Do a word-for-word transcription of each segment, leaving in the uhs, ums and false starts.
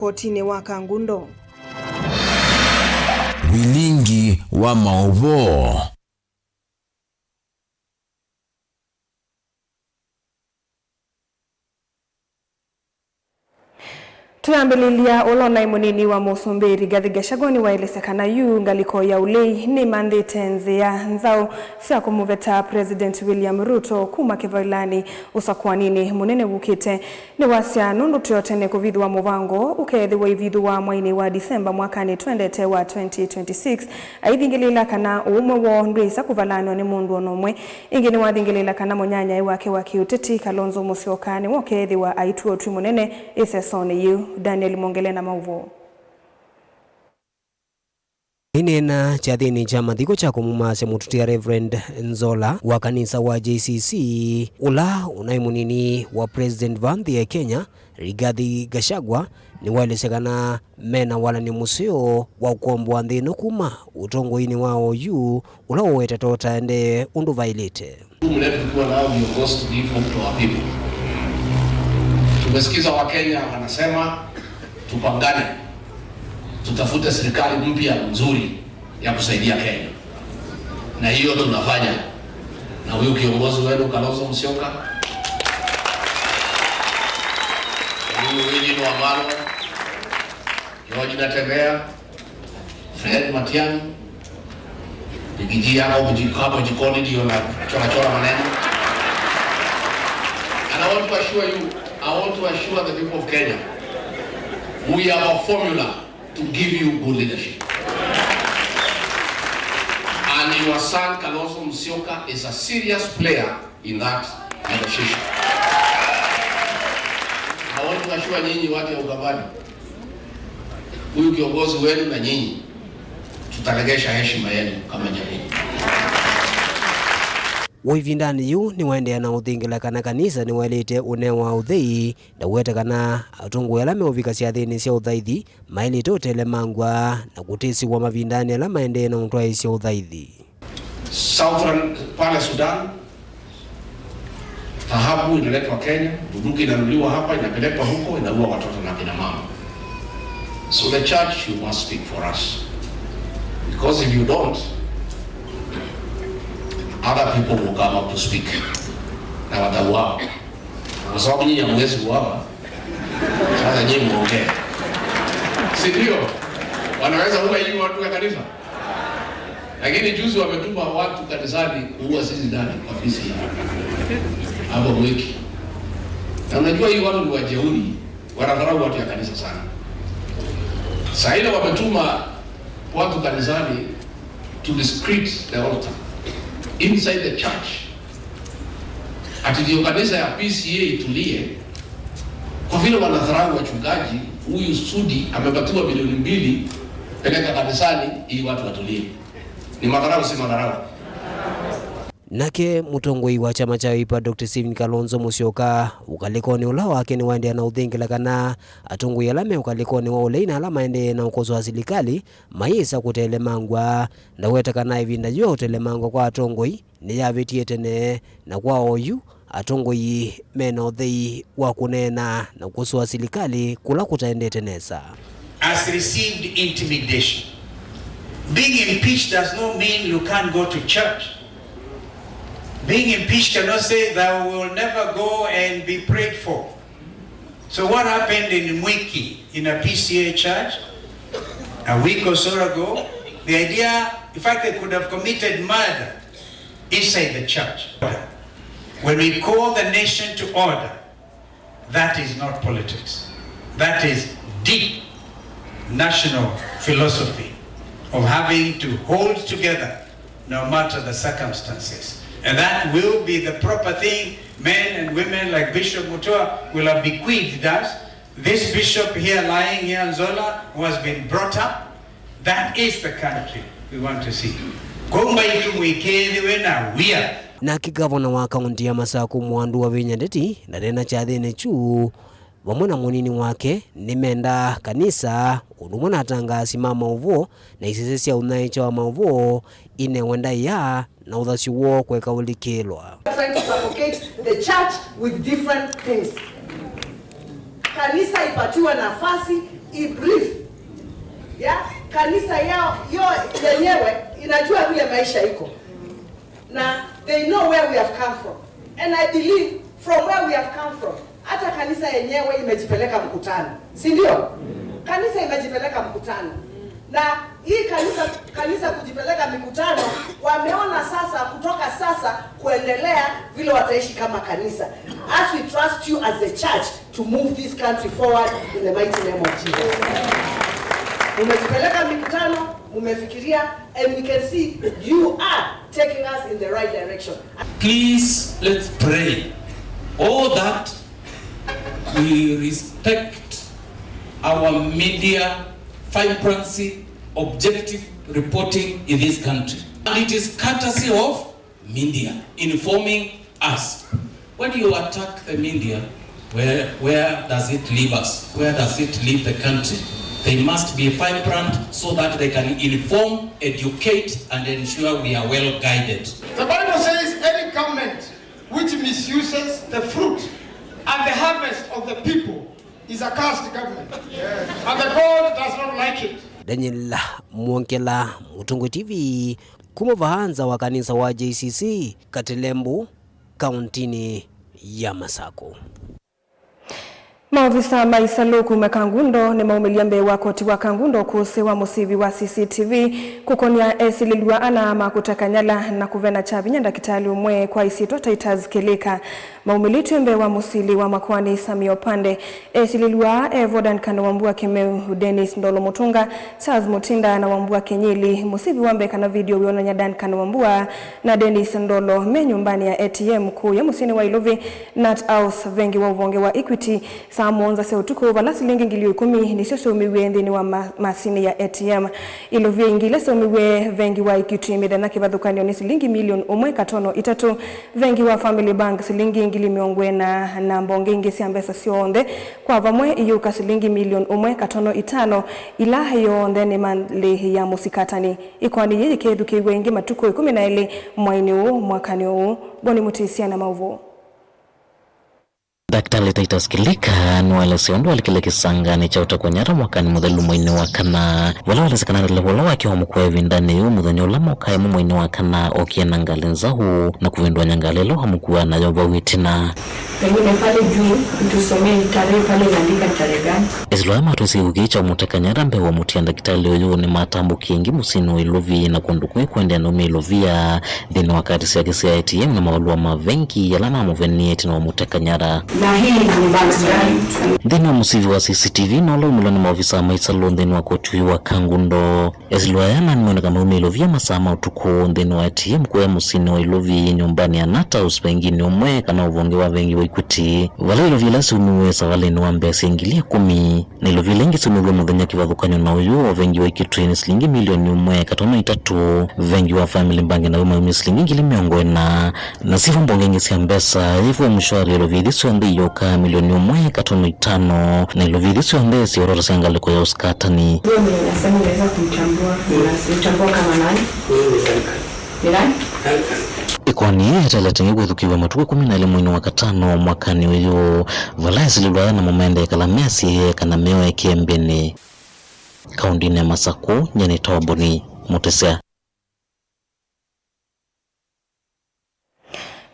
Kotinĩ wa Kangundo. Vilingi wa maũvoo. Twĩambĩlĩlya, ũla ũnaĩ mũnini wa mũsumbĩ Rigathi Gachagua nĩwaelesya kana yu ngalĩko ya ũlei nĩmanthĩte nzĩa nzaũ sya kũmũveta President William Ruto kuma kĩvaĩlanĩ ũsakũaninĩ mũnene wũkĩte. Nĩwasya nũndũ twĩ o tene kũvithũa mũvango ũkeethĩwa ivithũa mweinĩ wa Disemba mwakanĩ twendete wa twenty twenty-six, aithingĩlĩĩla kana ũũmwe woo ndwĩsa kũvalanw'a nĩ mũndũ o na ũmwe. Ĩngĩ nĩwathingĩlĩĩla kana mũnyanyae wake wa kĩũteti, Kalonzo Musyoka, nĩwe ũkeethĩwa aitw'a ũtwi mũnene ĩsesonĩ yĩu. Daniel Mwongele na maũvoo. Aineena kyathĩnĩ kya mathiko kya kũmũmaasya mũtũtia Reverend Nzola wa kanisa wa J C C, ũla ũnaĩ mũnini wa President va nthĩ ya Kenya, Rigathi Gachagua, nĩwaelesya kana mena walany'o mũseo wa kũkomboa nthĩ ĩno kuma ũtongoinĩ wa oyu ũla ũwetetwe ũtaendee ũndũ vaĩlĩte. Jukumu letu tukiwa nao viongozi to give hope to our people. Tumesikiza Wakenya wanasema tupangane, tutafute serikali mpya nzuri ya kusaidia Kenya. Na hiyo tunafanya. Na huyu kiongozi wenu Kalonzo Musyoka, huyu Eugene Wamalwa, George Natembeya, Fred Matiang'i, Rigiji yako mji-, hapo jikoni ndio na chora chora maneno. And I want to assure you, I want to assure the people of Kenya, we have a formula to give you good leadership. And your son Kalonzo Musyoka is a serious player in that negotiation. I want to assure nyinyi watu ya Ukambani, huyu kiongozi wenu na nyinyi tutaregesha heshima yenu kama jamii. Wĩ ĩvindanĩ yĩu nĩwaendeea na ũthingĩla kana kanisa nĩwaĩlĩte ũnewa ũthei, na kũweta kana atongoi ala meũvika syathĩnĩ sya ũthaithi maĩlĩte ũtelemangw'a na kũtĩsĩw'a mavindanĩ ala maendee na ũtwaĩĩsya ũthaithi. Southern, pale Sudan, dhahabu inaletwa Kenya, bunduki inanunuliwa hapa, inapelekwa huko, inaua watoto na kina mama. So the church, you must speak for us. Because if you don't, other people will come up to speak. Na watauawa. Kwa sababu nyinyi hamwezi kuuawa, sasa nyinyi muongee. Si ndio? Wanaweza ua hii watu ya kanisa? Lakini juzi wametuma watu kanisani kuua sisi ndani kwa P C A. Hapo Mwiki. Na unajua hii watu ni wajeuri, wanadharau watu ya kanisa sana. Saa ile wametuma watu kanisani to desecrate the altar inside the church. Ati ndio kanisa ya P C A itulie. Kwa vile wanadharau wachungaji, huyu Sudi amepatiwa milioni mbili, peleka kanisani ili watu watulie. Ni madharau, si madharau? Nake mũtongoi wa kyama kya Wiper, Doctor Stephen Kalonzo Musyoka, ũkalĩkonĩ ũla wake nĩwaendeea na ũthingĩla kana atongoi ala me ũkalĩkonĩ wa ũlei na ala maendee na ũkosoa silikalĩ mayĩsa kũtelemangw'a. Ndaweta kana ĩvinda yĩu ya ũtelemangw'a kwa atongoi nĩyavĩtie tene, na kwa oyu, atongoi mena ũthei wa kũneena na kũkosoa silikalĩ kũla kũtaendete nesa. Has received intimidation. Being impeached does not mean you can't go to church. Being impeached cannot say that we will never go and be prayed for. So what happened in Mwiki in a P C A church a week or so ago? The idea, in fact, they could have committed murder inside the church. When we call the nation to order, that is not politics. That is deep national philosophy of having to hold together no matter the circumstances. And that will be the proper thing men and women like Bishop Mutua will have bequeathed us. This bishop here, lying here, Nzola, who has been brought up, that is the country we want to see. Kwoou mbaitũ mũikethĩwe na wia. Nake gavana wa kaũntĩ ya Masakũ, Mwandũ Wavinya Ndeti, ndaneena kyathĩnĩ kyu vamwe na mũnini wake nĩmendaa kanisa, ũndũ ũmwe na atangaasi ma maũvoo na isese sya ũnyaĩĩkya wa maũvoo inewe ndaĩa na ũthasyo woo kũeka ũlikĩlwa. Trying to suffocate the church with different things. Kanisa ipatiwe nafasi I brief. Ya, kanisa yao, yo yenyewe inajua vile maisha iko. Na they know where we have come from. And I believe from where we have come from, hata kanisa yenyewe imejipeleka mkutano, si ndio? Kanisa imejipeleka mkutano. Na hii kanisa, kanisa kujipeleka mikutano, wameona sasa, kutoka sasa kuendelea, vile wataishi kama kanisa. As we trust you as a church to move this country forward in the mighty name of Jesus. Mumejipeleka mikutano, mumefikiria, and we can see you are taking us in the right direction. Please, let's pray all that we respect our media vibrancy, objective reporting in this country. And it is courtesy of media informing us. When you attack the media, where, where does it leave us? Where does it leave the country? They must be vibrant so that they can inform, educate, and ensure we are well guided. The Bible says any government which misuses the fruit and the harvest of the people is a cursed government. And the God does not like it. Daniel Mwongela, Mũtongoi T V, kuma vaa nza wa kanisa wa J C C Katilembo, kaũntĩnĩ ya Masakũ. Maovisa ma isalũ kuma Kangundo nĩmaumĩlya mbee wa koti wa Kangundo ũkũsĩ wa mũsivi wa C C T V kũkony'a esilĩlw'a ana ma kũteka nyala na kũvena kya vinya ndakĩtalĩ ũmwe kwa ĩsyĩtwa Titus Kĩlĩka. Maumĩlĩtw'e mbee wa mũsili wa makoani Sammy Opande. Esilĩlw'a aa e vo Duncan Wambua Kĩmeu, Dennis Ndolo Mũtũnga, Charles Mũtinda na Wambua Kĩnyili. Mũsivi wa mbee kana video wĩonany'a Duncan Wambua na Dennis Ndolo me nyũmbanĩ ya A T M kũũya mũsyĩnĩ wa Ilovi, Nut House, vengi wa ũvonge wa Equity, saa mũonza sya ũtukũ, vala silingi ngili ĩkũmi nĩsyo syaumiw'e nthĩnĩ wa ma-, masinĩ ya A T M. Ilovia ingĩ ila syaumiw'e vengi wa Equity mĩthenya kĩvathũkany'o nĩ silingi milioni ũmwe katono itatũ, vengi wa Family Bank silingi ngili mĩongo ĩna, na mbonge ingĩ sya mbesa syonthe kwa vamwe iyũka silingi milioni ũmwe katono itano, ila yonthe nĩ malĩ ya mũsikatani. Ĩkoani yĩĩ yĩkethukĩĩw'a ĩngĩ matukũ ĩkũmi na elĩ mwainĩ ũũ mwakanĩ ũũ. Boni Mũtĩsya na maũvoo. Ndakĩtalĩ Titus Kĩlĩka nĩwaelesya ũndũ walikile kĩsanganĩ kya ũtekwa nyara mwakanĩ mũthelu mwainĩ wa kana, vala waelesya kana ndeleva ũla wake wamũkua ĩvindanĩ yĩu mũthenya ũla mokaa ĩmwe mwainĩ wa kana okie na ngalĩ nzaũ na kũvĩndũany'a ngalĩ ĩla wamũkuaa nayo vau ĩtina. Pengine pale juu utusomee tarehe pale inaandika ni tarehe gani? Ĩsĩlo aya matwĩsĩ kĩu kĩĩ kya ũmũteka nyara mbee wa mũtia ndakĩtalĩ ũyũ nĩmatambũkie ĩngĩ mũsyĩnĩ wa Ilovi na kũndũ kũĩ kũendeea na ũmya Ilovia nthĩnĩ wa kaati syake sya A T M na mavalũa ma vengi ala mamũvenie ĩtina wa mũteka nyara. Na hii ni bank gani? Nthĩnĩ wa mũsivi wa C C T V na ũla waumĩlwe nĩ maovisa ma isalũ nthĩnĩ wa koti ũyũ wa Kangundo, esilwa aya nĩmoneka maumya Ilovia masaa ma ũtukũ nthĩnĩ wa A T M kũya mũsyĩnĩ wa Ilovi nyũmbanĩ ya Nut House venginĩ ũmwe kana ũvonge wa vengi wa Equity, vala Ilovia ila syaumiw'e savalĩnĩ wa mbee syĩ ngili ĩkũmi. Na Ilovia ila ingĩ syaumiw'e mũthenya kĩvathũkany'o na ũyũ, o vengi wa Equity nĩ silingi milioni ũmwe katono itatũ, vengi wa Family Bank naw'o maumya silingi ngili mĩongo ĩna, na syĩvo mbonge ingĩ sya mbesa, yĩvo M-Shwari, Ilovia ithi syonthe iyũka milioni ũmwe katono itano, na Ilovia ithi syonthe syĩorota sya ngalĩko ya ũsikatani. Huyo mwenye unasema unaweza kumtambua, unamtambua kama nani? Ni nani? Ĩkoani yĩĩ yeteelete ĩngĩ kwĩthukĩĩw'a matukũ ĩkũmi na elĩ mwainĩ wa katano mwakanĩ ũyũ, vala esilĩlwa aya namo maendee kala measĩe kana meoekee mbĩnĩ. Kaũndĩnĩ ya Masakũ, nyie nĩ Toboni Mũtĩsya.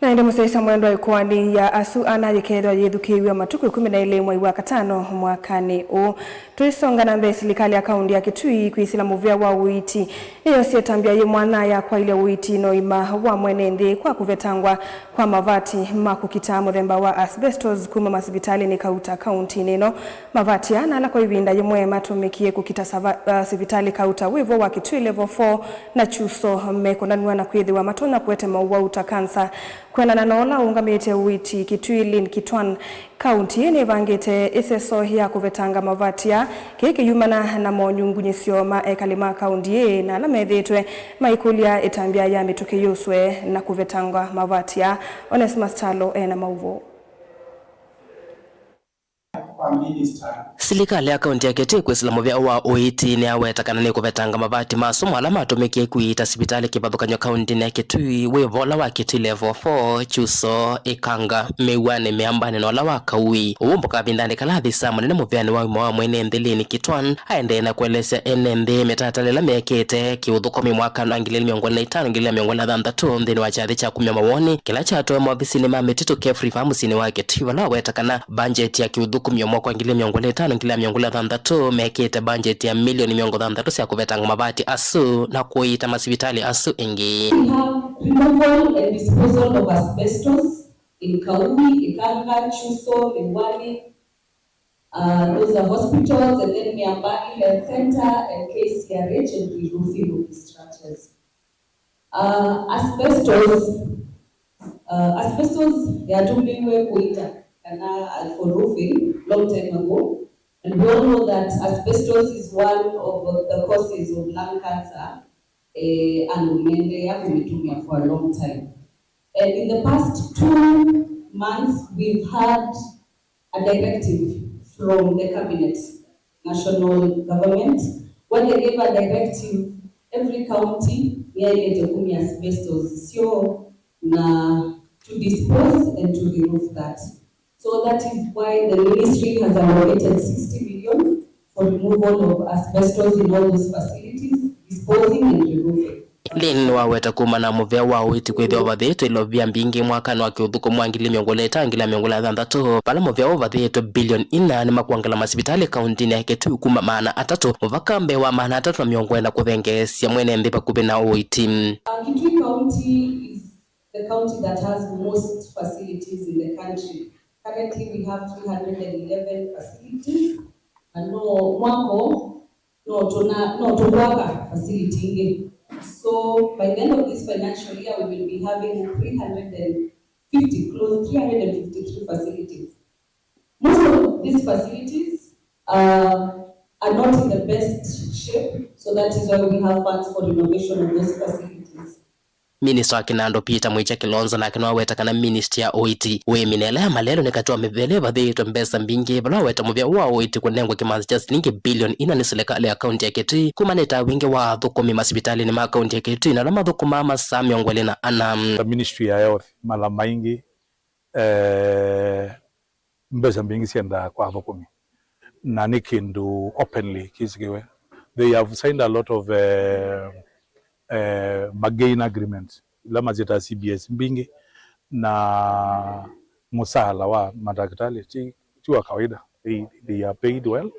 Na ĩndĩ mũsyaĩĩsya mwendwa, ĩkoani ya asu ana yĩkeethĩwa yĩthukĩĩw'e matukũ ĩkũmi na elĩ mwai wa katano mwakanĩ ũũ. Tũisonga na mbee, silikalĩ ya kaũndĩ ya Kitui kwĩsĩla mũvĩa wa ũiiti nĩyosie ĩtambya yĩ mwanya ya kwaĩlya ũiiti na ũima wa mwene nthĩ kwa kũvetangwa kwa mavati ma kũkita mũthemba wa asbestos kuma masivitalĩnĩ kauta kaũntĩnĩ ĩno. Mavati aa, na ala kwa ĩvinda yĩmwe matũmĩkie kũkita sava-, uh, sivitalĩ kauta wĩvo wa Kitui Level four na Chuso, mekonanw'a na kwĩthĩwa matonya kũete mowau ta kansa. Kwĩanana na ũla ũũngamĩte ũiiti Kitui, Lynn Kitwan, kaũntĩ ĩĩ nĩvangĩte ĩseso ya kũvetanga mavati aa, kĩĩ kĩyumana na monyungunyĩsyo ma ekali ma kaũntĩ ĩĩ na ala methĩĩtwe maikũlya ĩtambya ya mĩtũkĩ yuswe na kũvetanga mavati aa. Onesmus Kyalo ena maũvoo. Silikalĩ ya kaunti ya Kitui kwĩsĩla mũvea wa ũiiti nĩyaweta kana nĩkũvetanga mavati ma sumu ala matũmĩkie kũiita sivitalĩ kĩvathũkany'o kauntinĩ ya Kitui wĩvo ũla wa Kitui Level four, Kyuso, Ikanga, Mĩw'anĩ, Mĩambanĩ na ũla wa Kaui. Ũu mbũka kavindanĩ kala avisaa mũnene mũveanĩ wa ũima wa mwene nthĩ Lynn Kitwan aendee na kũelesya ene nthĩ mĩtalatala ĩla mekĩte kĩũthũkũmi mwaka wa ngili ili mĩongo ĩlĩ na itano, ngili ili mĩongo ĩlĩ na thanthatũ nthĩnĩ wa kyathĩ kya kumya mawoni kĩla kyatwae maovisinĩ ma mĩtitũ Kefri vaa mũsyĩnĩ wa Kitui, vala waweta kana mbanjeti ya kĩũthũkũmi wa mwaka wa ngili mĩongo ĩlĩ na itano, ngili ili mĩongo ĩlĩ na thanthatũ mekĩte mbanjeti ya milioni mĩongo thanthatũ sya kũvetanga mavati asu na kũiita masivitalĩ asu ĩngĩ. We have removal and disposal of asbestos in Kaui, Ikanga, Kyuso, Mĩw'anĩ, uh, those are hospitals, and then Mĩambanĩ Health Center and K C R H and reroofing of the structures. Uh, asbestos, uh, asbestos yatũmĩiwe kũita kana, uh, for roofing long time ago, and we all know that asbestos is one of the causes of lung cancer, eh, andũ meendeea kũmĩtũmĩa for a long time. And in the past two months, we've had a directive from the cabinet, national government, where they gave a directive every county nĩyaĩlĩte kumya asbestos syo na to dispose and to remove that. So that is why the ministry has allocated sixty million for removal of asbestos in all those facilities, disposing and removing. Lynn nĩwaweta kumana na mũvea wa ũiiti kwĩthĩwa ũvathĩĩtwe ilovia mbingĩ mwakanĩ wa kĩũthũkũmi wa ngili mĩongo ĩlĩ na itano, ngili mĩongo ĩlĩ na thanthatũ, vala mũvea ũvathĩĩtwe bilioni ina nĩ makwongela masivitalĩ kauntinĩ ya Kitui kuma maana atatũ mũvaka mbee wa maana atatũ na mĩongo ĩna kũthengeesya mwene nthĩ vakuvĩ na ũiiti. Uh, Kitui County is the county that has most facilities in the country. Currently, we have three hundred and eleven facilities, na no mwako no tuna no tũkwaka facility ingĩ. So by the end of this financial year, we will be having three hundred and fifty, close three hundred and fifty-three facilities. Most of these facilities, uh, are not in the best shape, so that is why we have funds for renovation of those facilities. Minista wa kĩnandũ Peter Mwĩkya Kĩlonzo nake nĩwaweta kana ministry ya ũiiti, ũĩmi na ĩla ya malelũ nĩ katĩ wa mĩvĩa ĩla ĩvathĩĩtwe mbesa mbingĩ, vala waweta mũvĩa ũũ wa ũiiti kũnengwa kĩmanzi kya silingi bilioni ina nĩ silikalĩ ya kaunti ya Kitui kumanĩte na wingĩ wa athũkũmi masivitalĩnĩ ma kaunti ya Kitui na ala mathũkũmaa masaa mĩongo ĩlĩ na ana. The Ministry ya Health mala maingĩ, eh, mbesa mbingĩ syendaa kwa athũkũmi, na nĩ kĩndũ openly kĩsĩkĩwe. They have signed a lot of, eh, eh, bargain agreement, ila masyĩtaa C B S mbingĩ, na mũsaala wa madakĩtalĩ ti, ti wa kawaida. They, they are paid well.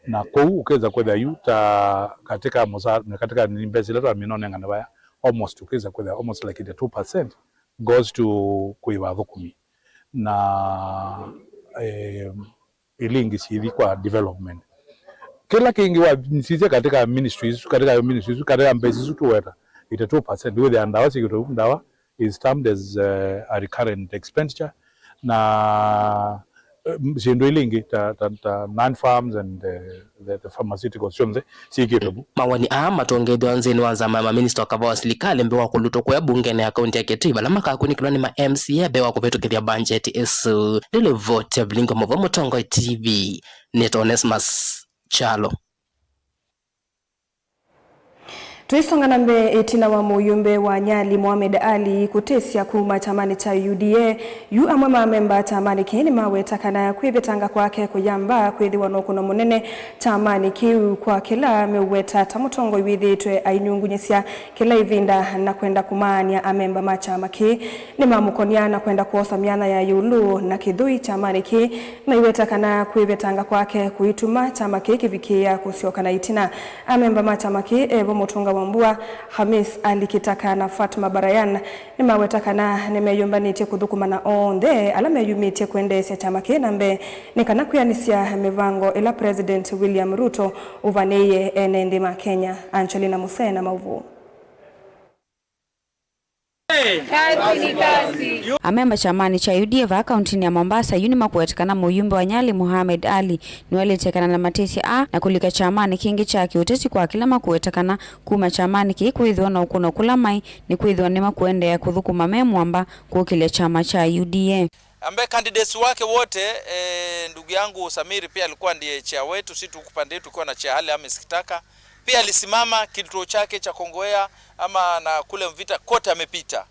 Na kwoou ũkĩsa kwĩthĩa yu ta katika mũsaala, katika mbesa ila twamina ũnengane vaya, almost ũkĩsa kwĩthĩa almost like eighty-two percent goes to kũĩva athũkũmi. Na, eh, ila ingĩ syĩthi kwa development. Kĩla kĩngĩ wasisya katika ministries, katika ministries, katika mbesa isu tũweta, eighty-two percent wĩthĩa ndawa syĩkĩtwe vu, ndawa is termed as, uh, a recurrent expenditure, na, eh, syĩndũ ila ingĩ ta, ta, ta non-farms and, uh, the, the pharmaceuticals syonthe syĩkĩtwe vu. Mawoni aa matũngĩĩthw'a nthĩnĩ wa nzama ya maminista o kavaa wa silikalĩ mbee wa kũlutwa kũya mbungenĩ ya kaunti ya Kitui, vala makakunĩkĩlwa nĩ ma M C A mbee wa kũvĩtũkĩthya mbanjeti ĩsu. Nĩ livoti ya Vilingi wa Mauvoo, Mũtongoi T V, nĩtawa Onesmus Kyalo. Twĩsonga na mbee, ĩtina wa mũyũmbe wa Nyali Mohamed Ali kũtĩsya kuma kyamanĩ kya U D A, yu amwe ma amemba kyamanĩ kĩĩ nĩmaweta kana kwĩvetanga kwake kũyamba kwĩthĩwa na ũkũno mũnene kyamanĩ kĩu kwa kĩla meũweta ta mũtongoi wĩthĩĩtwe ainyungunyĩsya kĩla ĩvinda na kwenda kũmaany'a amemba ma kyama kĩĩ. Nĩmamũkon'ya na kwenda kwosa myanya ya ĩũlũ na kĩthũi kyamanĩ kĩĩ, maiweta kana kwĩvetanga kwake kũituma kyama kĩĩ kĩvikĩĩa kũsyoka na ĩtina. Amemba ma kyama kĩĩ, evo Mũtũnga Wambua, Hamis Ali Kitaka na Fatma Barayan, nĩmaweta kana nĩmeyũmbanĩtye kũthũkũma na onthe ala meyumĩtye kwendeesya kyama kĩĩ na mbee nĩ kana kwĩanĩsya mĩvango ĩla President William Ruto ũvanĩĩie ene nthĩ ma Kenya. Angelina Musee na maũvoo. Amemba kyamanĩ kya U D A vaa kauntinĩ ya Mombasa yu nĩmakũweta kana mũyumbe wa Nyali Mohamed Ali nĩwaĩlĩte kana na matĩsya aa na kũlika kyamanĩ kĩngĩ kya kĩũteti kwa kĩla makũweta kana kuma kyamanĩ kĩĩ kwĩthĩwa na ũkũno kũla maĩ nĩ kwĩthĩwa nĩmakũendeea kũthũkũma me mwamba kũkĩlya kyama kya U D A. ambaye candidates wake wote, eh, ndugu yangu Samiri pia alikuwa ndiye chair wetu, si tuko pande yetu tukiwa na chair hale Hamis Kitaka. Pia alisimama kituo chake cha Kongowea ama na kule Mvita kote amepita.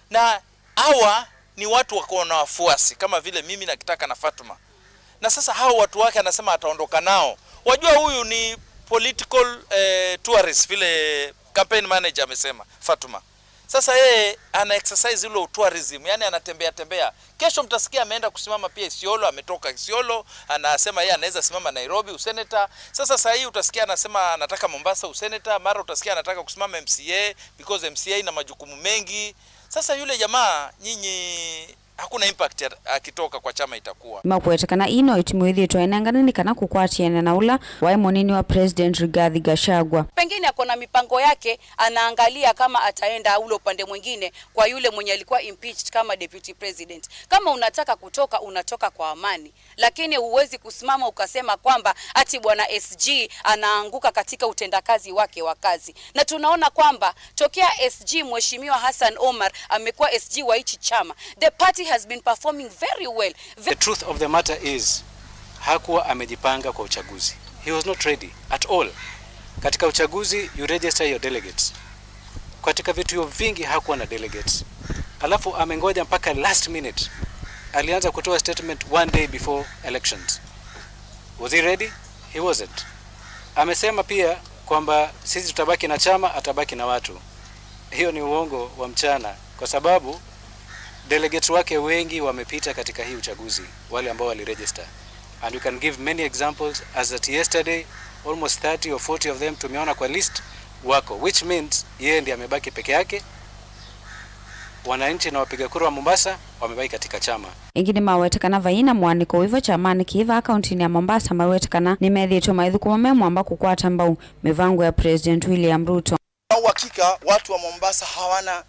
Na hawa ni watu wako na wafuasi kama vile mimi na Kitaka na Fatuma. Na sasa hao watu wake anasema ataondoka nao. Wajua huyu ni political, eh, tourist vile campaign manager amesema, Fatuma. Sasa yeye ana exercise ule tourism, yani anatembea tembea. Kesho mtasikia ameenda kusimama pia Isiolo, ametoka Isiolo, anasema yeye anaweza simama Nairobi useneta. Sasa saa hii utasikia anasema anataka Mombasa useneta, mara utasikia anataka kusimama M C A because M C A ina majukumu mengi. Sasa yule jamaa nyinyi, hakuna impact ya-, akitoka kwa chama itakuwa. Nĩmakũete kana ii no ĩtimũ ĩthĩĩtwe ĩnengane nĩ kana kũkwatĩanĩa na ũla waĩ mũnini wa President Rigathi Gachagua. Pengine ako na mipango yake, anaangalia kama ataenda ule upande mwingine kwa yule mwenye alikuwa impeached kama deputy president. Kama unataka kutoka, unatoka kwa amani. Lakini huwezi kusimama ukasema kwamba ati bwana S G anaanguka katika utendakazi wake wa kazi. Na tunaona kwamba tokea S G Mheshimiwa Hassan Omar amekuwa S G wa hichi chama, the party has been performing very well. The truth of the matter is, hakuwa amejipanga kwa uchaguzi. He was not ready at all. Katika uchaguzi, you register your delegates. Katika vituo vingi hakuwa na delegates. Alafu amengoja mpaka last minute. Alianza kutoa statement one day before elections. Was he ready? He wasn't. Amesema pia kwamba sisi tutabaki na chama, atabaki na watu. Hiyo ni uongo wa mchana, kwa sababu delegates wake wengi wamepita katika hii uchaguzi, wale ambao waliregister. And we can give many examples, as at yesterday, almost thirty or forty of them tumeona kwa list wako, which means yeye ndiye amebaki peke yake. Wananchi na wapiga kura wa Mombasa wamebaki katika chama. Ĩngĩ nĩmawete kana vai na mũanĩko wĩvo kyamanĩ kĩĩ vaa kauntinĩ ya Mombasa, mawete kana nĩmethĩĩtwe maithũkũma me mwamba kũkwata mbau mĩvango ya President William Ruto. Na uhakika watu wa Mombasa hawana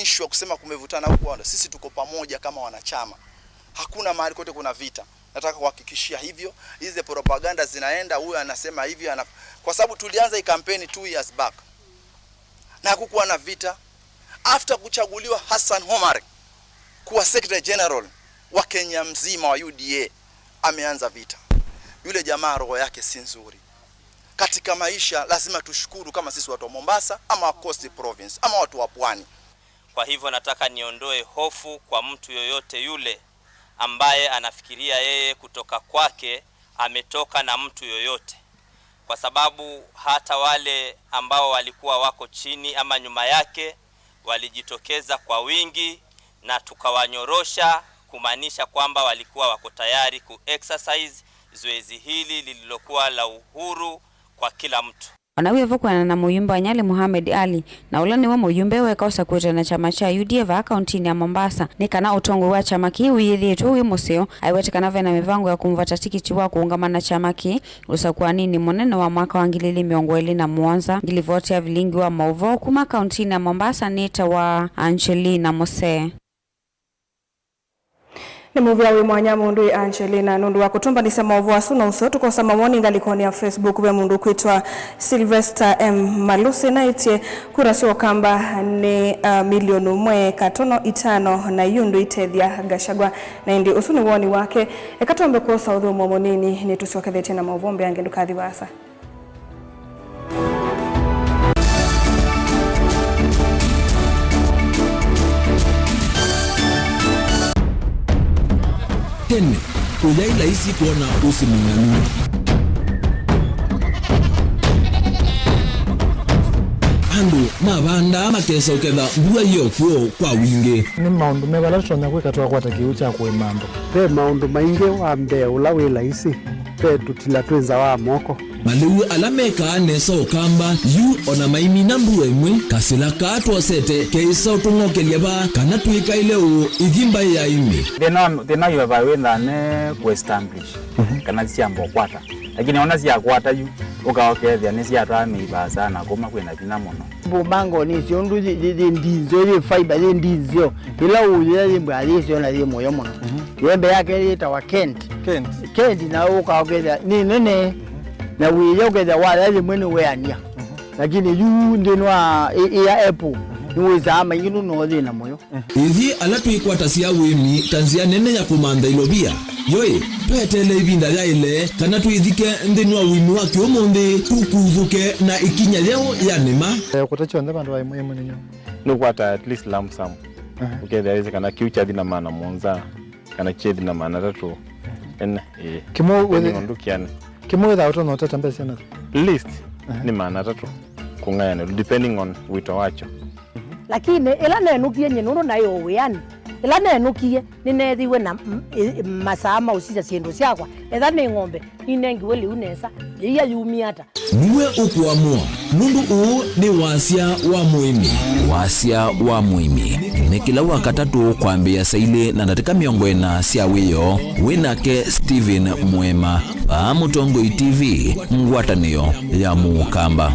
issue ya kusema kumevutana huko, wala sisi tuko pamoja kama wanachama. Hakuna mahali kote kuna vita. Nataka kuhakikishia hivyo. Hizi propaganda zinaenda, huyu anasema hivyo, ana-, kwa sababu tulianza hii kampeni two years back. Na hakukuwa na vita. After kuchaguliwa Hassan Omar kuwa Secretary General wa Kenya mzima wa U D A, ameanza vita. Yule jamaa roho yake si nzuri. Katika maisha lazima tushukuru kama sisi watu wa Mombasa ama wa Coast Province ama watu wa pwani. Kwa hivyo nataka niondoe hofu kwa mtu yoyote yule ambaye anafikiria yeye kutoka kwake ametoka na mtu yoyote, kwa sababu hata wale ambao walikuwa wako chini ama nyuma yake walijitokeza kwa wingi na tukawanyorosha, kumaanisha kwamba walikuwa wako tayari ku exercise zoezi hili lililokuwa la uhuru kwa kila mtu. Ona wĩvo kwĩanana na mũyumbe wa Nyali Mohamed Ali, na ũla nĩwe mũyumbe weka ũsakũĩte na kyama kya U D A vaa kauntinĩ ya Mombasa, nĩ kana ũtongoi wa kyama kĩĩ wĩyĩthĩĩtwe wĩ mũseo, aiwete kana vena mĩvango ya kũmũvata tikiti wa kũũngama na kyama kĩĩ ũsakũaninĩ mũnene wa mwaka wa ngili ili mĩongo ĩlĩ na mũonza. Ngilivoti ya vilingi wa maũvoo kuma kauntinĩ ya Mombasa nĩtawa Angelina Musee. Nĩ mũvea wĩ mwanya mũndũ wĩ Angelina nũndũ wa kũtũmbanĩsya maũvoo asu na ũseo tũkosa mawoni ngalĩkonĩ ya Facebook. Ve mũndũ ũkwĩtwa Sylvester M Malusi naĩtye, kura sya Ũkamba nĩ, uh, milioni ũmwe katono itano na yu ndũitethya Gachagua. Na ĩndĩ ũsu nĩ woni wake. Eka twambe kwosa ũthũmũo mũnini, nĩtũsyokethetye na maũvoo mbeange, ndũkathi vaasa. Tene, kũyaĩ laisi kwona ũsĩ mũng'anu. Andũ mavandaa makesa ũketha mbua yo kw'o kwa wingĩ. Nĩ maũndũ meva ala tũtonya kwĩka twakwata kĩw'ũ kya kũĩma andũ? Ve maũndũ maingĩ. Wa mbee ũla wĩ laisi, ve tũtila twĩ nza wa moko. Malĩu ala mekaa nesa Ũkamba yu o na maimina mbua ĩmwe, kasĩla kaa twosete keĩsa ũtũng'okelya vaa kana twĩkaĩle ũũ ithi mbaĩ ya ĩmĩ. Thĩna wa, thĩna wa ivavai wĩthaa ne kũ establish, mhm, kana syamba ũkwata. Lakini ona syakwata yu, ũka ũkethĩa nĩsyatwaa mĩi vaasa na kũma kwĩna vinya mũno. Mbumbangonĩ isu ũndũ yĩ, yĩ, yĩ ndinzeo, yĩ fiber, yĩ ndinzeo. Ĩla ũyĩa yĩ mbaa yĩ syo na yĩ mũyo mũno. Mhm. Yembe yake yĩtawa Kent. Kent. Kent na ũka ũkethĩa nĩ nene, mhm, na wĩya ũkethĩa waya yĩmwe nĩ weania. Mhm. Lakini yu nthĩnĩ wa ĩ-, ĩya apple, mhm, Nĩwĩsaa maingĩ nũndũ no ũyĩ na mũyo. Ithyĩ ala twĩkwatasya ũĩmi ta nzĩa nene ya kũmantha ilovia, yoĩ, tweteele ĩvinda yaĩle kana twĩthike nthĩnĩ wa ũĩmi wa kĩũmũnthĩ, tũkuthũke na ĩkinya yeũ ya nĩma. Eh, kũta kyonthe vandũ va ĩmwe ĩmwe nĩ nyũmba. Nũkwata at least lump sum. Aha. Ũkethĩa wĩsĩ kana kĩu kyathi na maana mũonza, kana kyethi na maana atatũ. Ene, ĩĩ. Kĩmwe wĩthĩ- Depending on ndũkĩanĩ. Kĩmwe wĩthaa ũtonya ũtata mbesa na? Least, aha, nĩ maana atatũ kũng'ayanĩlwa, depending on wĩto wakyo. Lakini ĩla nenũkie nyie nũndũ naĩ o wĩanĩ, ĩla nenũkie nĩneethiwe na m- ĩ- masaa ma ũsisya syĩndũ syakwa. Etha nĩ ng'ombe, ninengiwe lĩu nesa, yĩia yumie ata? Nĩwe ũkũamũa, nũndũ ũũ nĩ wasya wa mũĩmi. Wasya wa mũĩmi nĩ kĩla Wakatatũ kwambĩĩa saa ilĩ na ndatĩka mĩongo ĩna sya wĩoo, wĩ nake Stephen Mũema, vaa Mũtongoi T V, ngwatanĩo ya Mũkamba.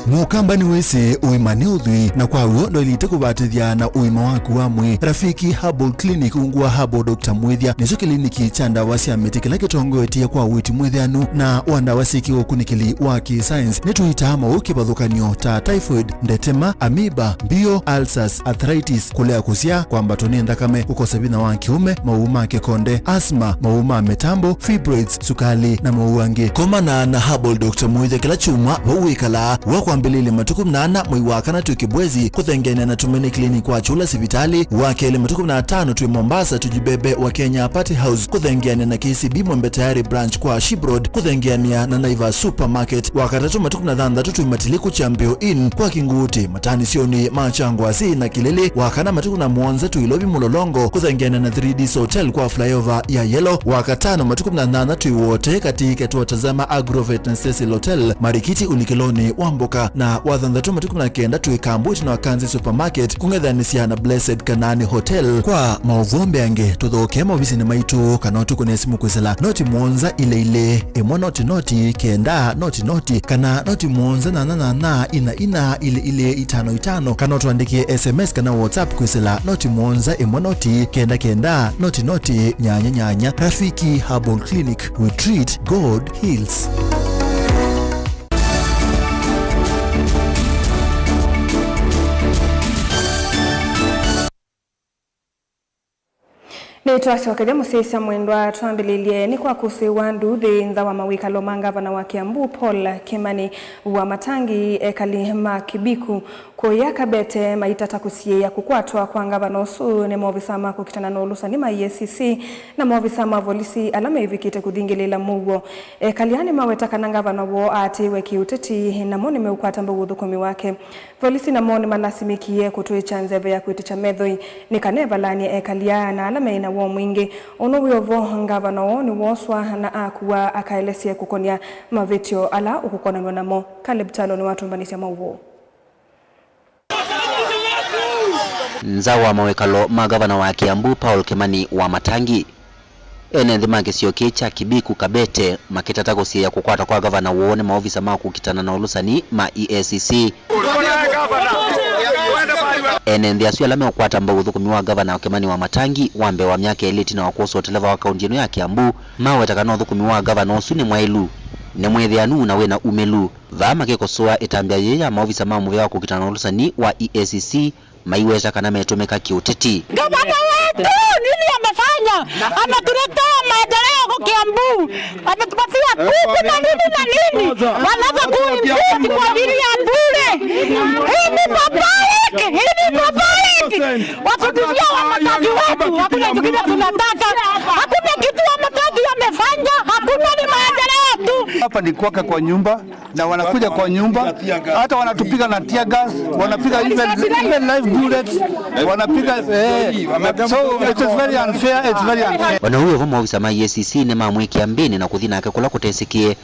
Mũkamba nĩwĩsĩ ũima nĩ ũthwii, na kwa w'o ndwaĩlĩte kũvatĩthya na ũima waku wa mwĩĩ. Rafiki Herbal Clinic ungu wa Herbal Doctor Mwĩthya nĩkyo kĩliniki kya ndawa sya mĩtĩ kĩla kĩtongoetye kwa ũiiti mwĩthĩanu na wa ndawa syĩ kĩũkunĩkĩli wa kĩ-science. Nĩtũitaa maũũ kĩvathũkany'o ta typhoid, ndetema, amoeba, mbio, ulcers, arthritis, kũlea kũsyaa, kwambatwa nĩ nthakame, kũkosa vinya wa kĩũme, maũũ ma kĩkonde, asthma, maũũ ma mĩtambo, fibroids, sukali, na maũũ angĩ. Komana na Herbal Doctor Mwĩthya kĩla kyumwa vau wĩkalaa. Wa kwambĩlĩlya matukũ mnana mwei wa kana twĩ Kibwezi kũthengeanĩa na Tumaini Clinic wa Kyũla sivitalĩ, wa kelĩ matukũ mnatano twĩ Mombasa Tujibebe wa Kenya Party House kũthengeanĩa na K C B Mwembe Tayari branch kwa Ship Road kũthengeanĩa na Naivas Supermarket, wa katatũ matukũ mnathanthatũ twĩ Matiliku Champion Inn kwa Kinguti, mataanisyonĩ ma Kyangwasi na Kilili, wa kana matukũ na mũonza twĩ Ilovi Mũlolongo kũthengeanĩa na three D Hotel kwa flyover ya Yellow, wa katano matukũ mnanana twĩ Wote katĩ ketwa Tazama Agrovet na Cecil Hotel, Marikiti ũlikĩlonĩ wa Mboka, na wa thanthatũ matukũ na kenda twĩ Kambwiti na Wakanzi Supermarket kũng'ethanĩsya na Blessed Kanaani Hotel. Kwa maũvoo mbeange, tũthokee maovisinĩ maitũ kana ũtũkũne simũ kwĩsĩla noti mũonza ilĩ ilĩ, ĩmwe noti noti, kenda noti noti, kana noti mũonza nyanya nyanya, ina ina, ilĩ ilĩ, itano itano, kana ũtũandĩkĩe S M S kana WhatsApp kwĩsĩla noti mũonza ĩmwe noti, kenda kenda, noti noti, nyanya nyanya. Rafiki Herbal Clinic, we treat, God heals. Nĩtwasyokethya mũsyaĩĩsya mwendwa, twambĩlĩlye nĩ kwa kũsĩĩwa nduuthĩ nza wa mawĩkalo ma ngavana wa Kiambu, Paul Kimani Wamatangi. Ekali ma Kibiku kũya Kabete maitata kũsiĩĩa kũkwatwa kwa ngavana ũsu nĩ maovisa ma kũkitana na ũlũsani ma E A C C na maovisa ma volisi ala meĩvĩkĩte kũthingĩlĩĩla mũuo. Ekali aa nĩmaweta kana ngavana woo aatĩĩwe kĩũteti, namo nĩmeũkwata mbau ũthũkũmi wake. Volisi namo nĩmalasimĩkie kũtw'ĩkya nzeve ya kwĩtĩkya methoi nĩ kana ĩvalany'e ekali aa na ala meĩ na woo mwingĩ. Ũno wĩ o vo, ngavana woo nĩwooswa na akuwa akaelesye kũkonĩa mavĩtyo ala ũkũkonanw'a namo. Caleb Kyalo nĩwatũmbanĩsya maũvoo. Nza wa mawĩkalo ma ngavana wa Kiambu, Paul Kimani Wamatangi, ene nthĩ ma kĩsio kĩĩ kya Kibiku Kabete makĩtata kũsiĩĩa kũkwatwa kwa ngavana woo nĩ maovisa ma kũkitana na ũlũsani ma E A C C. Ene nthĩ asu ala meũkwata mbau ũthũkũmi wa ngavana Kimani Wamatangi wa mbee wa myaka ĩlĩ ĩtina wa kwosa ũteleva wa kaunti ĩno ya Kiambu, maweta kana ũthũkũmi wa ngavana ũsu nĩ mwaĩlu, nĩ mwĩthĩanu na wĩna umĩlu. Vaa makĩkosoa ĩtambya yĩĩ ya maovisa ma mũvĩa wa kũkitana na ũlũsani wa E A C C, maiweta kana metũmĩka kĩũteti. Gavana wetu nini amefanya? Ametuletea maendeleo huko Kiambu. Ametupatia kuku na nini na nini. Wanaweza kuimpeach kwa ajili ya bure. Hii ni barbaric, hii ni barbaric. Watutulia wamataki wetu, hakuna kitu kile tunataka. Hakuna kitu wamataki amefanya, hakuna, ni maendeleo tu. Hapa ni kwake kwa nyumba. Na wanakuja kwa nyumba, hata wanatupiga na tear gas, wanapiga even, even live bullets, wanapiga, eh, so it is very unfair, it's very unfair. Ona ũu vo, maovisa ma E A C C nĩmamwĩkĩa mbĩnĩ na kũthi nake kũla kũtesĩkĩe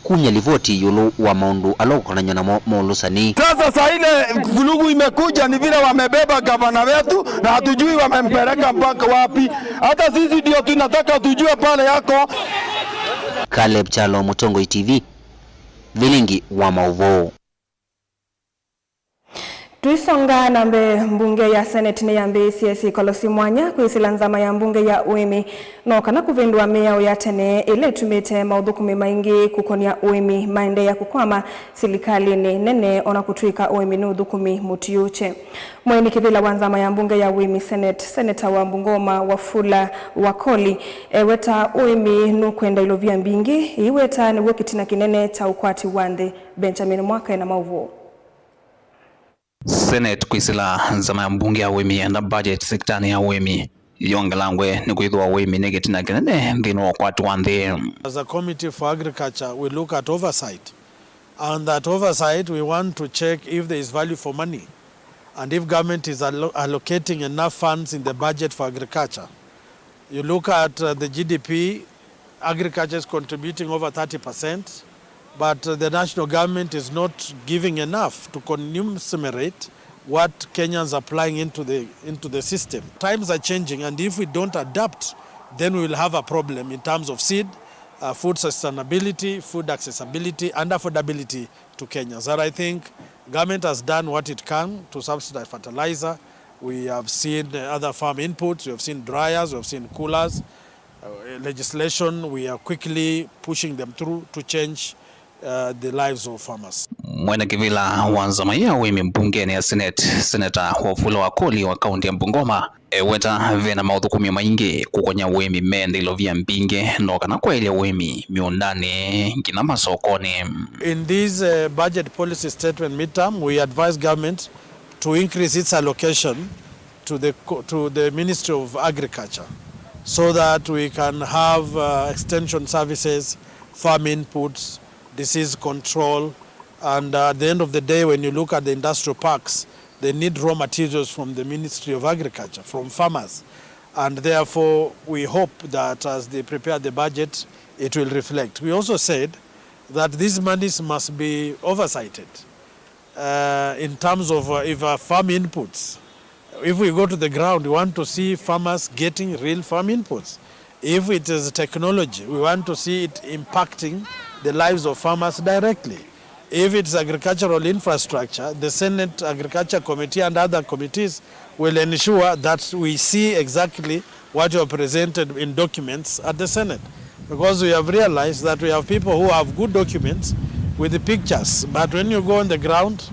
kumya livoti ĩũlũ wa maũndũ ala ũkũkonany'a namo maũlũsani. Sasa saa ile vurugu imekuja ni vile wamebeba gavana wetu na hatujui wamempeleka mpaka wapi. Hata sisi ndio tunataka tujue pale yako. Caleb Kyalo, Mũtongoi T V. Vilingi wa maũvoo. Tũisonga na mbee, mbunge ya Senate nĩyambĩĩsye syĩkalo syĩ mwanya kwĩsĩla nzama ya mbunge ya ũĩmi, no kana kũvĩndũa mĩao ya tene ĩla ĩtumĩte maũthũkũmi maingĩ kũkonya ũĩmi maendeea kũkwama silikalĩnĩ nene, ona kũtw'ĩka ũĩmi nĩ ũthũkũmi mũtiũkye. Mũini kĩvĩla wa nzama ya mbunge ya ũĩmi Senate, Seneta wa Bungoma Wafula Wakoli, eweta ũĩmi nũkwenda ilovia mbingĩ, iweta nĩw'o kĩtina kĩnene kya ũkwati wa nthĩ. Benjamin Mwaka ena maũvoo. Senate kwĩsĩla nzama ya mbunge ya ũĩmi yenda budget sektanĩ ya ũĩmi yongelangwe nĩ kwĩthĩwa ũĩmi nĩ kĩtina kĩnene nthĩnĩ wa ũkwati wa nthĩ. As a committee for agriculture, we look at oversight. And that oversight, we want to check if there is value for money and if government is allo-, allocating enough funds in the budget for agriculture. You look at, uh, the G D P, agriculture is contributing over thirty percent, but, uh, the national government is not giving enough to commensurate what Kenyans are applying into the, into the system. Times are changing, and if we don't adapt, then we will have a problem in terms of seed, uh, food sustainability, food accessibility, and affordability to Kenyans. And I think government has done what it can to subsidize fertilizer. We have seen, uh, other farm inputs, we have seen dryers, we have seen coolers. Uh, legislation, we are quickly pushing them through to change, uh, the lives of farmers. Mwene kĩvĩla wa nzama ya ũĩmi mbungenĩ ya Senate, Seneta Wafula Wakoli wa kaunti ya Bungoma, eweta vena maũthũkũmi maingĩ kũkonya ũĩmi me ndĩlo vya mbingĩ, no kana kwaĩlya ũĩmi mĩũndanĩ nginya masokonĩ. In this, uh, budget policy statement midterm, we advise government to increase its allocation to the co-, to the Ministry of Agriculture so that we can have, uh, extension services, farm inputs, disease control, and, uh, at the end of the day, when you look at the industrial parks, they need raw materials from the Ministry of Agriculture, from farmers, and therefore we hope that as they prepare the budget, it will reflect. We also said that these monies must be oversighted, uh, in terms of, uh, if, uh, farm inputs. If we go to the ground, we want to see farmers getting real farm inputs. If it is technology, we want to see it impacting the lives of farmers directly. If it's agricultural infrastructure, the Senate Agriculture Committee and other committees will ensure that we see exactly what you have presented in documents at the Senate. Because we have realized that we have people who have good documents with the pictures, but when you go on the ground,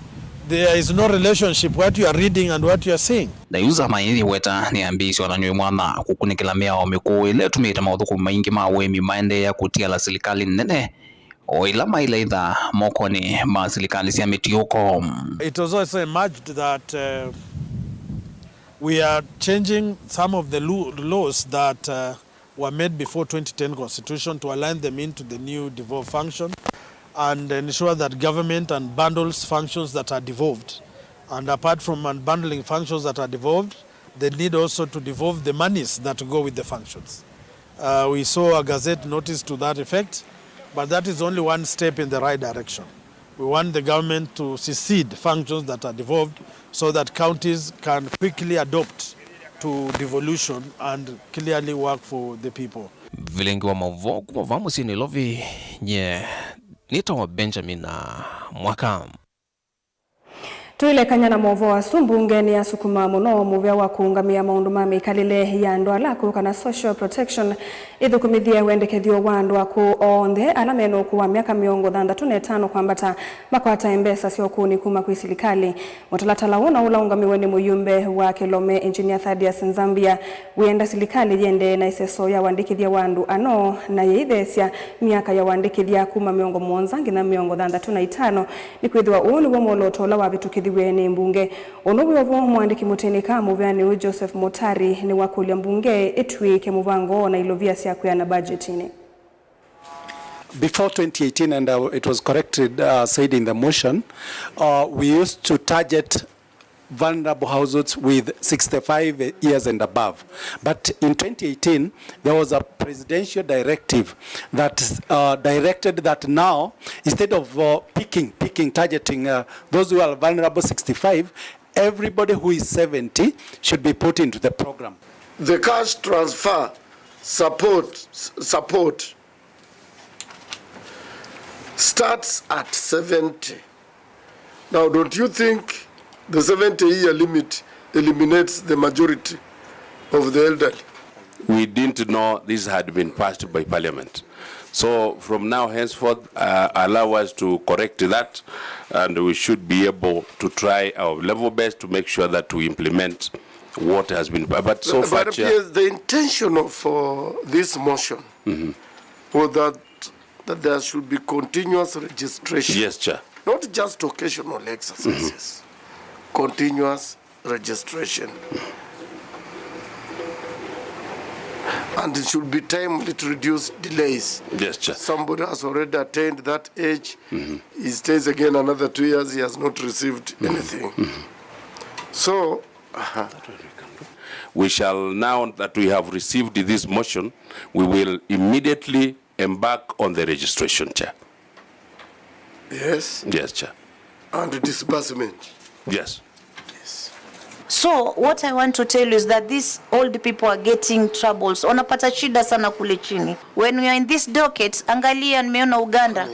there is no relationship what you are reading and what you are seeing. Na yu nzama ĩĩ yĩweta nĩyambĩĩsye onany'o ĩmwanya kũkunĩkĩla mĩao mĩkũũ ĩla ĩtumĩte maũthũkũmi maingĩ ma ũĩmi maendeea kũtiala silikalĩ nene, o ĩla mailaitha mokonĩ ma silikalĩ sya mĩtiũko. It was also emerged that, uh, we are changing some of the lu-, laws that, uh, were made before twenty ten constitution to align them into the new devolved function and ensure that government unbundles functions that are devolved. And apart from unbundling functions that are devolved, they need also to devolve the monies that go with the functions. Uh, we saw a gazette notice to that effect, but that is only one step in the right direction. We want the government to secede functions that are devolved so that counties can quickly adopt to devolution and clearly work for the people. Vilingi wa maũvoo kuma vaa mũsyĩ Nairobi, nye nĩtawa Benjamin Mwaka. Tũilekany'a na maũvoo asu, mbunge nĩyasukuma mũno mũvea wa kũũngamĩa maũndũ ma mĩkalĩle ya andũ ala akũũ, kana social protection, ĩthũkũmĩthye wendekethyo wa andũ akũũ onthe ala me na ũkũũ wa myaka mĩongo thanthatũ na ĩtano kwambata makwatae mbesa sya ũkũũnĩ kuma kwĩ silikalĩ. Mũtalatala ũũ na ũla ũũngamĩwe nĩ mũyumbe wa Kilome, Engineer Thaddeus Nzambia, wĩenda silikalĩ yĩendee na ĩseso ya ũandĩkĩthya wa andũ anoo na yĩitheesya myaka ya ũandĩkĩthya kuma mĩongo mũonza nginya mĩongo thanthatũ na itano, nĩkwĩthĩwa ũũ nĩw'o mwolooto ũla wavĩtũkĩthiw'e nĩ mbunge. Ũndũ wĩ o vo, mũandĩki mũtĩnĩka mũveanĩ ũũ Joseph Mutari nĩwakũlya mbunge ĩtw'ĩĩke mũvango na ilovia sya kwĩana mbajetinĩ. Before twenty eighteen, and, uh, it was corrected, uh, said in the motion, uh, we used to target vulnerable households with sixty-five years and above. But in twenty eighteen, there was a presidential directive that, uh, directed that now, instead of, uh, picking, picking, targeting, uh, those who are vulnerable sixty-five, everybody who is seventy should be put into the program. The cash transfer support, s-, support starts at seventy. Now, don't you think The seventy-year limit eliminates the majority of the elderly. We didn't know this had been passed by Parliament. So from now henceforth, uh, allow us to correct that, and we should be able to try our level best to make sure that we implement what has been. But so far, Chair, P S, the intention of, uh, this motion was that, that there should be continuous registration. Yes, Chair. Not just occasional exercises. Continuous registration. And it should be timely to reduce delays. Yes, Chair. Somebody has already attained that age. He stays again another two years, he has not received anything. So, we shall, now that we have received this motion, we will immediately embark on the registration, Chair. Yes. Yes, Chair. And disbursement. Yes. Yes. So what I want to tell you is that these old people are getting troubles. Wanapata shida sana kule chini. When we are in this docket, angalia, nimeona Uganda.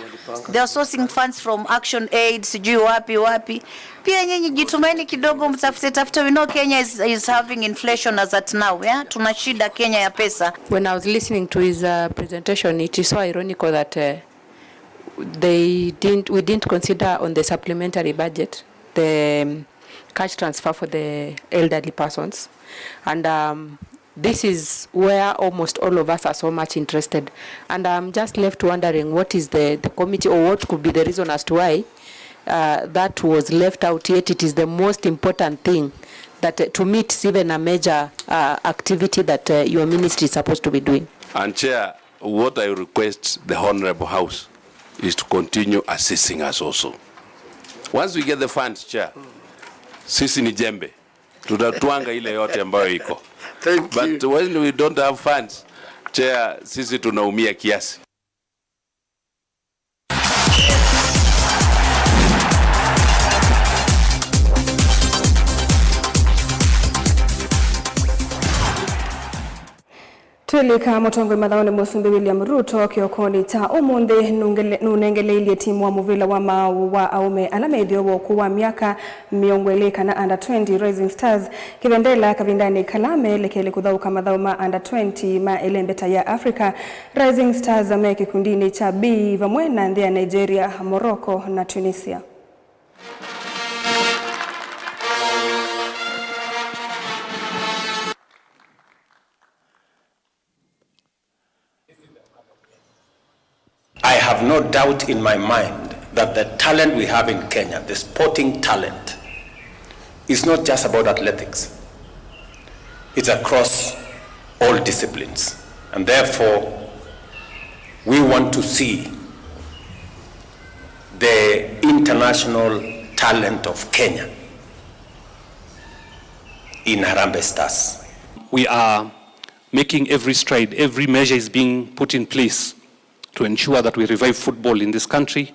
They are sourcing funds from Action Aid, sijui wapi wapi. Pia nyinyi jitumaini kidogo, mtafute tafute. We know Kenya is, is having inflation as at now, yeah? Tuna shida Kenya ya pesa. When I was listening to his, uh, presentation, it is so ironical that, uh, they didn't, we didn't consider on the supplementary budget the, um, cash transfer for the elderly persons. And, um, this is where almost all of us are so much interested. And I'm just left wondering what is the, the committee, or what could be the reason as to why, uh, that was left out, yet it is the most important thing that, uh, to me, it's even a major, uh, activity that, uh, your ministry is supposed to be doing. And Chair, what I request the Honorable House is to continue assisting us also. Once we get the funds, Chair, sisi ni jembe. Tutatwanga ile yote ambayo iko. Thank you. But when we don't have funds, Chair, sisi tunaumia kiasi. Twĩlika mũtongoi mathaũnĩ, Mũsumbĩ William Ruto kĩokonĩ kya ũmũnthĩ nũngele-, nũnengeleilye timu wa mũvĩla wa maaũ wa aũme ala me ĩtheo wa ũkũũ wa myaka mĩongo ĩlĩ kana under twenty Rising Stars kĩvendela kavindanĩ kala meelekele kũthaũka mathaũ ma under twenty ma ĩlembeta ya Africa. Rising Stars me kĩkundinĩ kya B vamwe na nthĩ ya Nigeria, Morocco na Tunisia. I have no doubt in my mind that the talent we have in Kenya, the sporting talent, is not just about athletics. It's across all disciplines. And therefore, we want to see the international talent of Kenya in Harambee Stars. We are making every stride, every measure is being put in place to ensure that we revive football in this country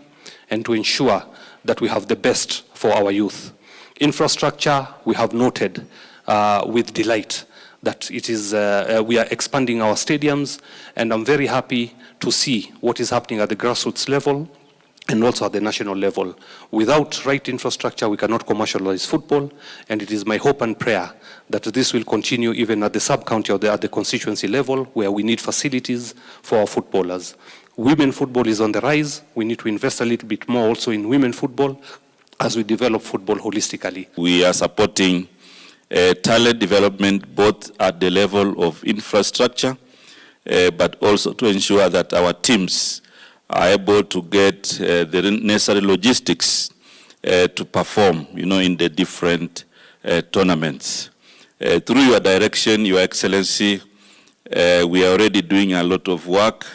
and to ensure that we have the best for our youth. Infrastructure, we have noted, uh, with delight that it is, uh, uh, we are expanding our stadiums, and I'm very happy to see what is happening at the grassroots level and also at the national level. Without right infrastructure, we cannot commercialize football, and it is my hope and prayer that this will continue even at the sub-county or the, at the constituency level, where we need facilities for our footballers. Women football is on the rise. We need to invest a little bit more also in women football as we develop football holistically. We are supporting, uh, talent development both at the level of infrastructure, uh, but also to ensure that our teams are able to get, uh, the necessary logistics, uh, to perform, you know, in the different, uh, tournaments. Uh, through your direction, Your Excellency, uh, we are already doing a lot of work